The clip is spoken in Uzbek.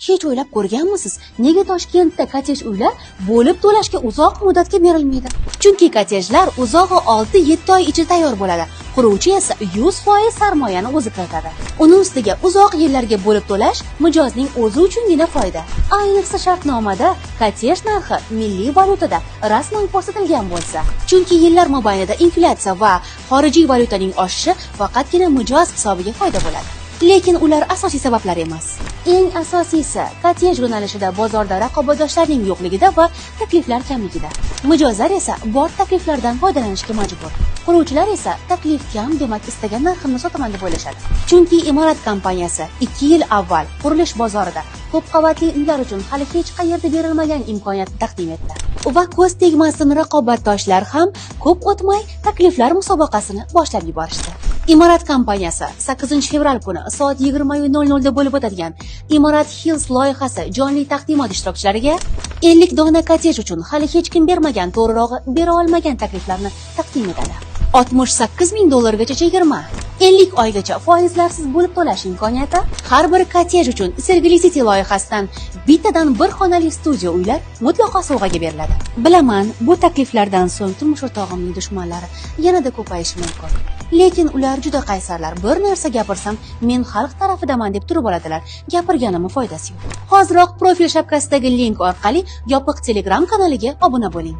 Hech o'ylab ko'rganmisiz, nega Toshkentda kottej uylar bo'lib to'lashga uzoq muddatga berilmaydi? Chunki kottejlar uzog'i 6-7 oy ichida tayyor bo'ladi. Quruvchi esa 100% sarmoyani o'zi kiritadi. Uni ustiga uzoq yillarga bo'lib to'lash mijozning o'zi uchungina foyda. Ayniqsa shartnomada kottej narxi milliy valyutada rasman ko'rsatilgan bo'lsa. Chunki yillar mobaynida inflyatsiya va xorijiy valyutaning oshishi faqatgina mijoz hisobiga foyda bo'ladi. Lekin ular asosiy sabablar emas. Eng asosiysi kottej yo'nalishida bozorda raqobatdoshlarning yo'qligida va takliflar kamligida. Mijozlar esa bor takliflardan foydalanishga majbur. Quruvchilar esa taklif kam, demak, istagan narximni sotaman deb o'ylashadi. Chunki Imorat kompaniyasi 2 yil avval qurilish bozorida ko'p qavatli uylar uchun hali hech qayerda berilmagan imkoniyatni taqdim etdi. Va ko'z tegmasin, raqobatdoshlar ham ko'p o'tmay takliflar musobaqasini boshlab yuborishdi. Imorat kompaniyasi 8 fevral kuni soat 20:00 da bo'lib o'tadigan Imorat Hills loyihasi jonli taqdimot ishtirokchilariga 50 dona kottej uchun hali hech kim bermagan, to'g'rirog'i, bera olmagan takliflarni taqdim etadi. 68 ming dollargacha chegirma, 50 oygacha foizlarsiz bo'lib to'lash imkoniyati, har bir kottej uchun Sergeli City loyihasidan bittadan bir xonali studiya uylar mutlaqo sovg'aga beriladi. Bilaman, bu takliflardan so'ng turmush o'rtog'imning dushmanlari yanada ko'payishi mumkin. Lekin ular juda qaysarlar. Bir narsa gapirsam, "Men xalq tarafidaman", deb turib oladilar. Gapirganimni foydasi yo'q. Hoziroq profil shapkasidagi link orqali yopiq Telegram kanaliga obuna bo'ling.